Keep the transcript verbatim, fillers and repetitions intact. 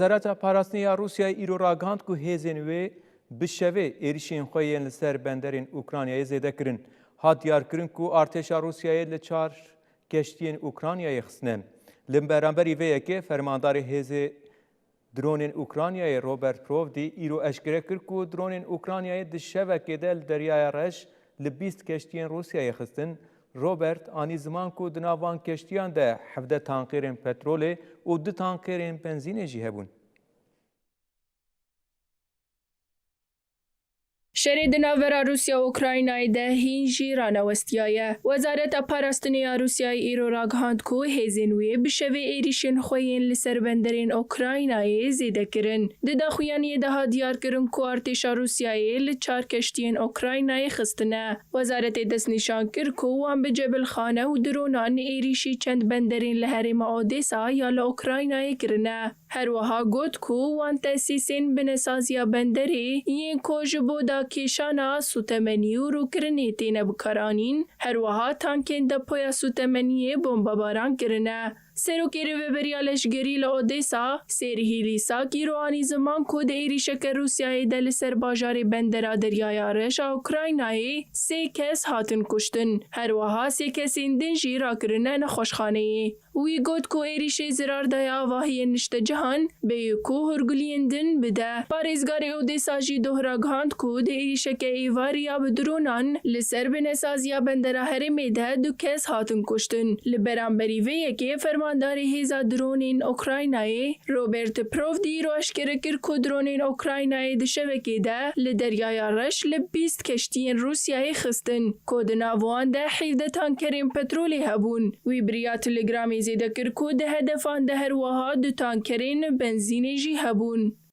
Wezareta Parastinê ya Rûsyayê îro ragihand ku hêzên wê bi şevê êrişên xwe yên li ser benderên Ukraynayê zêde kirin. Hat diyarkirin ku artêşa Rûsyayê li çar keştiyên Ukraynayê xistine. Li beramberî vê yekê, fermandarê hêzê dronên Ukraynayê Robert Provdî îro eşkere kir ku dronên Ukraynayê di şevekê de li Deryaya Reş li bîst keştiyên Rûsyayê xistin. Robert anî ziman ku di nav van keştiyan de hevdeh tankêrên petrolê û du tankêrên benzînê jî hebûn. Şerê di navbera Rûsya û Ukraynayê de hîn jî ranewestiyaye. Wezareta Parastinê ya Rûsyayê îro ragihand ku hêzên wê bi şevê êrîşên xwe yên li ser benderên Ukraynayê zêde kirin. Di daxuyaniyê de hat diyarkirin ku artêşa Rûsyayê li çar keştiyên Ukraynayê xistine. Wezaretê destnîşan kir ku wan bi cebilxane û dronan êrîşî çend benderên li herêma Odesa ya li Ukraynayê kirine. Her wiha got ku wan tesîsên binesaziya benderê yên ku ji bo dakêşana sûtemenî û rûkirinê têne bikaranîn, her wiha tankên depoya sûtemeniyê bombebaran kirine. Serokê Rêveberiya Leşgerî li Odesa, Serhî Lîsak îro anî ziman ku di êrîşeke Rûsyayê de li ser bajarê bendera Deryaya Reş a Ukraynayê sê kes hatin kuştin. Her wiha sê kesên din jî rakirine nexweşxaneyê. Wî got ku êrîşê zirar daye avahiyên niştecihan, bêyî ku hûrguliyên din bide. Parêzgarê Odesa jî doh ragihand ku di êrîşeke êvarî ya bi dronan li ser binesaziya bendera herêmê de du kes hatin kuştin. Li beramberî vê yekê fermandarê hêza dronên Ukraynayê Robert Provdî îro eşkere kir ku dronên Ukraynayê di şevekê de li Deryaya Reş li bîst keştiyên Rûsyayê xistin, ku di nav wan de hevdeh tankerên petrolê hebûn. Wî bi riya Telegramê zêde kir ku di hedefan de her wiha du tankerên benzînê jî hebûn.